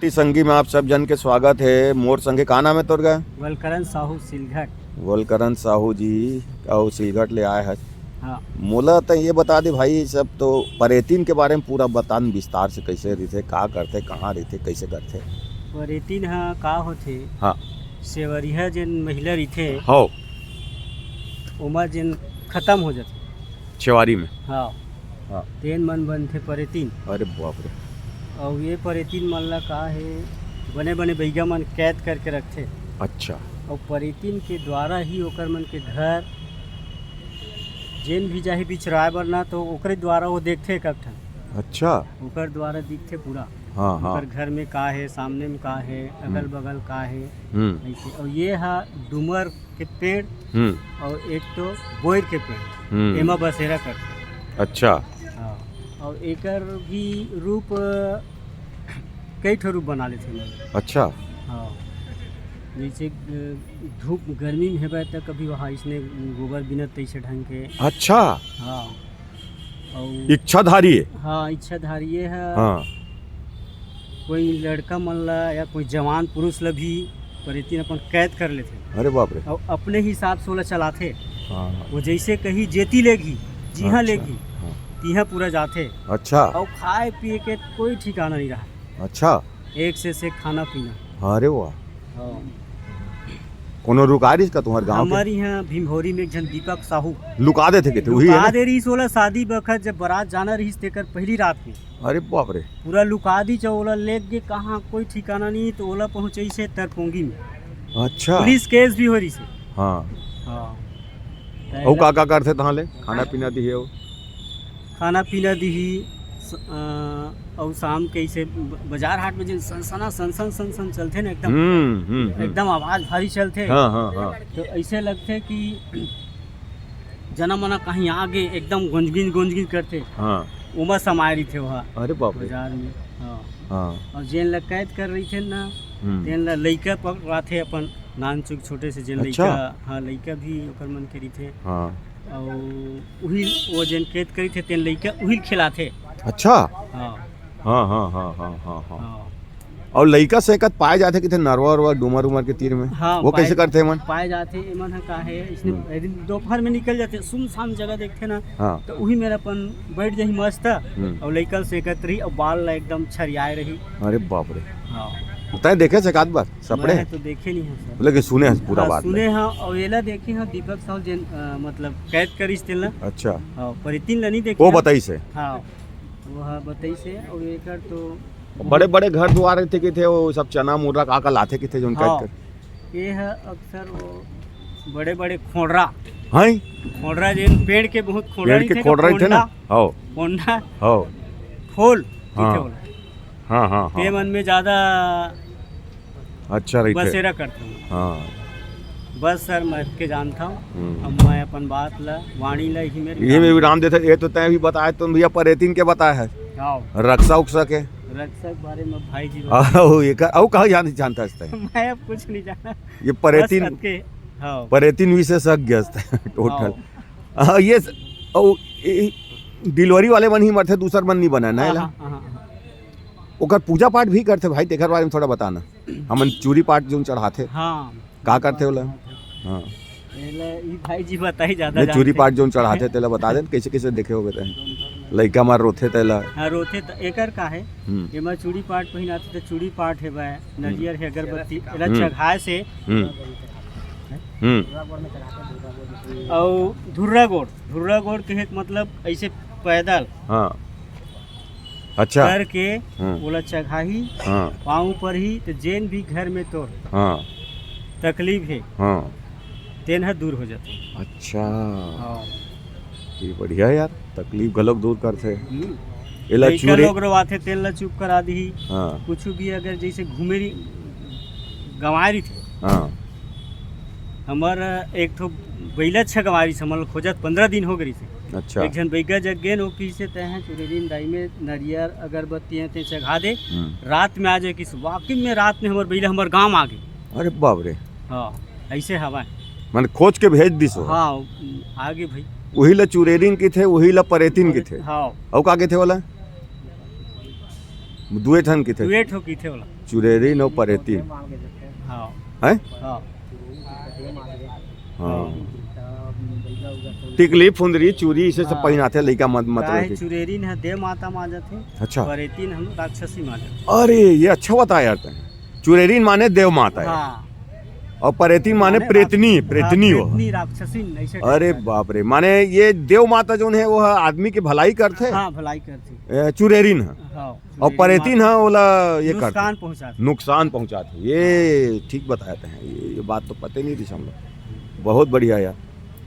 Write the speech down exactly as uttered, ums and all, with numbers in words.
T संगी में आप सब जन के स्वागत हे। मोर संगे का नाम हे तोर गा? गोलकरन साहू सिलघट। गोलकरन साहू जी, अउ सिलघट ले आए हस। हाँ। मोला त ये बता दे भाई, सब तो परेतिन के बारे में पूरा बता न विस्तार से, कैसे रहिथे, का करथे, कहाँ रहिथे, कैसे करथे? परेतिन ह का होथे? हाँ। सेवरिया जेन महिला रहिथे, हव। ओमा जेन खत्म हो जाथे। छेवारी में। हाँ। हाँ। तेन मन बनथे परेतिन। अरे बाप रे। अउ ये परेतिन मन ला का हे, बने-बने बइगा मन कैद करके रखथे। अच्छा। अउ परेतिन के द्वारा ही ओकर मन के घर, जेन भी जाही बिछराए बर ना, तो ओकरे द्वारा वो देखथे एक, एक ठन। अच्छा। ओकर द्वारा दिखथे पूरा। हाँ, हाँ। ओकर घर में का हे, सामने में का हे, हम्म। अगल-बगल का हे, हम्म। अइसे। अउ ये हा डूमर के पेड़ हम्म। अउ एक तो बोइर के पेड़, हम्म। एमा बसेरा करथे। अच्छा। हाँ, अउ एकर भी रूप, अ, कई ठो रूप बना लेथे मन। अच्छा। हाँ, जइसे, अ, धूप गर्मी में हेबे त कभी वहाँ इसने गोबर बिनत तइसे ढंग के। अच्छा। हाँ। अउ इच्छाधारी हे। हाँ, इच्छाधारी हे। हाँ। कोई लड़का मन ला या कोई जवान पुरुष ला भी परेतिन अपन कैद कर लेथे। अरे बाप रे। अउ अपने हिसाब से ओला चलाथे। हाँ। वो जइसे कही जेती लेगही, जिहाँ अच्छा। लेगही, हाँ। तिहाँ पूरा जाथे। अच्छा। अउ खाए पिए के कोई ठिकाना नहीं रहा। अच्छा। एक से, से खाना पीना। अरे वाह। हाँ। कोनो रुका रहिस का तुम्हर गाँव के? हमर इहाँ भीमभौरी में एक झन दीपक साहू लुका देथे के, उही हे लुका ना? दे रहिस ओला शादी बखत, जब बारात जाना रहिस तेकर पहिली रात में। अरे बाप रे। पूरा लुका दिस, ओला लेग गे कहाँ, कोई ठिकाना नहीं, तो ओला पहुँचइस हे तरपोंगी में। अच्छा। पुलिस केस भी हो रहिस हे। हाँ। हाँ। अउ का का करथे तहाँ ले? खाना पीना दिही अउ? खाना पीना दिही, स-, अ, अउ शाम के अइसे ब-, बाजार हाट में जेन सनसना, सनसन, सनसन चलथे ना एकदम, हम्म, हम्म, हम्म। एकदम आवाज भारी चलथे। हाँ, हाँ, हाँ। तो अइसे लगथे कि जना मना कहीं आ गे, एकदम गोंजगिन, गोंजगिन करथे। हाँ। ओमा समाए रहिथे ओहा। अरे बाप रे। बाजार में, हाँ। हाँ। अउ जेन ला कैद कर रहिथे ना, हम्म। तेन ला लइका पकड़ाथे अपन नानचुक छोटे से जेन अच्छा। लइका, हाँ, लइका भी ओकर मन के रहिथे। हाँ। अउ उही, वो जेन कैद करिथे, तेन लइका उही ल खिलाथे। अच्छा। हाँ। हाँ, हाँ, हाँ, हाँ, हाँ, हाँ। हाँ। अउ लइका सेंकत पाए जाथे किथे नरवा उरवा, डूमर उमर के तीर में? हाँ, वो पाए, कैसे करथे एमन? पाए जाथे, एमन ह का हे, इसने हम्म। यदि दोपहर में निकल जाथे, सुनसान जगह देखथे ना, हाँ। तो उही मेर अपन बैठ जाही मस्त, हम्म। अउ लइका ल सेंकत रही, अउ बाल ला एकदम छरियाए रही। अरे बाप रे। हाँ। तैं देखे हस एकाध बार सपड़े? मैं तो देखे नहीं हूँ सर। लेकिन सुने हस पूरा हाँ, बात सुने ला। हाँ, अउ एला देखे हाँ दीपक साहू जेन, अ, मतलब कैद करिस तेला। अच्छा। हाँ, परेतिन ला नहीं देखे वो हाँ। बताइस हे? हाँ, वो हाँ बताइस हे, अउ एकर तो बड़े-बड़े घर दुआर रहिथे किथे, वो सब चना मुर्रा का का लाथे किथे जोन हाँ। कैद कर। ये ह अक्सर वो बड़े-बड़े खोंड़रा। हैं? खोंड़रा जेन पेड़ के बहुत खोंड़रा पेड़ के रहिथे, खोंड़रा रहिथे ना? कोंडा। हव। कोंडा। हव। खोल, हाँ। किथे बोला। हाँ, हाँ, हाँ। ते मन में ज्यादा अच्छा रहिथे। बसेरा करथे। हाँ। बस सर, मैं अतके जानथव। हम्म। अब मैं अपन बात ला, वाणी ला इही मेर ये में विराम देथे। ये तो तैं भी बताए, तुम भैया परेतिन के बताए हे। हाँ। रक्सा उक्सा के। रक्सा के बारे में भाई जी बताए। अउ एकर, अउ कहाँ जान, जानता हस तैं? मैं अब कुछ नहीं जाना। ये परेतिन, बस अतके, हाँ। परेतिन विशेषज्ञ हस तैं, total। हाँ। हाँ, ये स-, अउ, ए, delivery वाले मन ही मरथे, दूसर मन नहीं बने ना हाँ, एला। हाँ, हाँ, हाँ। ओकर पूजा पाठ भी करथे भाई, तेकर बारे में थोड़ा बताना। हमन चूरी पाठ जोन चढ़ाथे, हाँ। का करथे ओला? हाँ। एला ई भाई जी बताही ज्यादा नहीं, चूरी जानथे। पाठ जोन चढ़ाथे, तेला बता दे, कैसे, कैसे देखे होबे तैं? लइका मन रोथे तेला। हाँ, रोथे त एकर का हे? हम्म। एमा चूरी पाठ पहिनाथे त चूरी पाठ हे बे, हम्म। नरियर हे, अगरबत्ती, एला हम्म। चघाए से। हम्म। हम्म। अउ धुर्रा गोड़, धुर्रा गोड़ के हे मतलब ऐसे पैदल। हाँ। अच्छा। करके हम्म। ओला चघाही, हाँ। पाँव परही, त जेन भी घर में तोर हाँ। तकलीफ हे, हाँ। तेन ह दूर हो जाथे। अच्छा। हाँ। ये बढ़िया यार, तकलीफ घलोक दूर करथे। हम्म। एला लइका चूरे लोग रोवाथे, तेन ला चुप करा दिही। हाँ। कुछु भी अगर जैसे घूमे रही, गंवाए रहिथे। हाँ। हमर एक ठो बइला अच्छा गंवाए रहिस, हमन ल खोजत पंद्रह दिन हो गे रहिसे। अच्छा। एक झन बइगा जग गेन, ओ किसे तैं ह चुरेरिन दाई में नरियर अगरबत्ती हे, तें चघा दे। हम्म। रात में आ जाए किस, वाकई में रात में हमर बइला हमर गांव आ गे। अरे बाप रे। हाँ, ऐसे हवा है। माने खोज के भेज दिस हो। हाँ, आ गे भाई। वही ला चुरेरिन किथे, वही ला परेतिन किथे। हाँ। अउ का किथे वाला? दुए ठन किथे। दुए ठो किथे वाला। चुरेरिन अउ परेतिन। हाँ। हैं? हाँ। हाँ। टिकली, फुंदरी, चूरी, इसे सब पहिनाथे लइका मत-, मतलब काहे कि चुरेरिन ह देव माता मा जाथे। अच्छा। परेतिन हम राक्षसी मा जाथे। अरे, ये अच्छा बताया यार तैं। चुरेरिन माने देव माता हे। हाँ। अउ परेतिन माने प्रेतनी, हाँ, प्रेतनी वो। प्रेतनी राक्षसी ऐसे अरे type का। बाप रे, माने ये देव माता जोन हे वो ह आदमी के भलाई करथे। हाँ, भलाई करथे। ए, चुरेरिन ह। हाँ, अउ परेतिन ह ओला ये करथे। नुकसान पहुँचाथे। नुकसान पहुँचाथे। ये ठीक बताया तैं, ये, ये बात तो पते नहीं रहिस हमला। बहुत बढ़िया यार।